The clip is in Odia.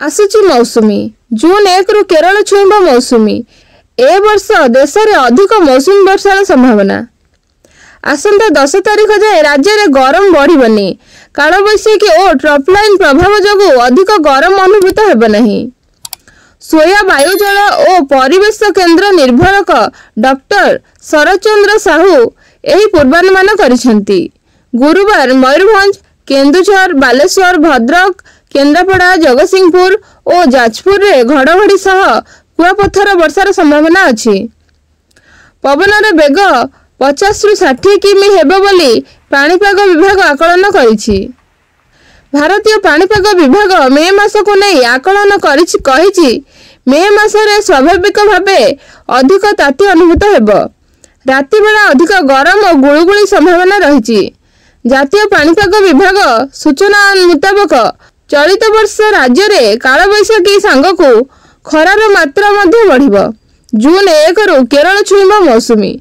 ଆସୁଛି ମୌସୁମୀ। ଜୁନ୍ 1ରୁ କେରଳ ଛୁଇଁବ ମୌସୁମୀ। ଏ ବର୍ଷ ଦେଶରେ ଅଧିକ ମୌସୁମୀ ବର୍ଷାର ସମ୍ଭାବନା। ଆସନ୍ତା 10 ତାରିଖ ଯାଏ ରାଜ୍ୟରେ ଗରମ ବଢ଼ିବନି। କାଳବୈଶାଖୀ ଓ ଟ୍ରପଲାଇନ୍ ପ୍ରଭାବ ଯୋଗୁଁ ଅଧିକ ଗରମ ଅନୁଭୂତ ହେବ ନାହିଁ। ସୋୟା ବାୟୁ ଜଳ ଓ ପରିବେଶ କେନ୍ଦ୍ର ନିର୍ଭରକ ଡକ୍ଟର ଶରତଚନ୍ଦ୍ର ସାହୁ ଏହି ପୂର୍ବାନୁମାନ କରିଛନ୍ତି। ଗୁରୁବାର ମୟୂରଭଞ୍ଜ, କେନ୍ଦୁଝର, ବାଲେଶ୍ୱର, ଭଦ୍ରକ, କେନ୍ଦ୍ରାପଡ଼ା, ଜଗତସିଂହପୁର ଓ ଯାଜପୁରରେ ଘଡ଼ଘଡ଼ି ସହ କୁଆପଥର ବର୍ଷାର ସମ୍ଭାବନା ଅଛି। ପବନର ବେଗ 50ରୁ 60 କିମି ହେବ ବୋଲି ପାଣିପାଗ ବିଭାଗ ଆକଳନ କରିଛି। ଭାରତୀୟ ପାଣିପାଗ ବିଭାଗ ମେ ମାସକୁ ନେଇ ଆକଳନ କରିଛି କହିଛି, ମେ ମାସରେ ସ୍ୱାଭାବିକ ଭାବେ ଅଧିକ ତାତି ଅନୁଭୂତ ହେବ। ରାତି ବେଳା ଅଧିକ ଗରମ ଓ ଗୁଳୁଗୁଳି ସମ୍ଭାବନା ରହିଛି। ଜାତୀୟ ପାଣିପାଗ ବିଭାଗ ସୂଚନା ମୁତାବକ ଚଳିତ ବର୍ଷ ରାଜ୍ୟରେ କାଳବୈଶାଖୀ ସାଙ୍ଗକୁ ଖରାର ମାତ୍ରା ମଧ୍ୟ ବଢ଼ିବ। ଜୁନ୍ 1ରୁ କେରଳ ଛୁଇଁବ ମୌସୁମୀ।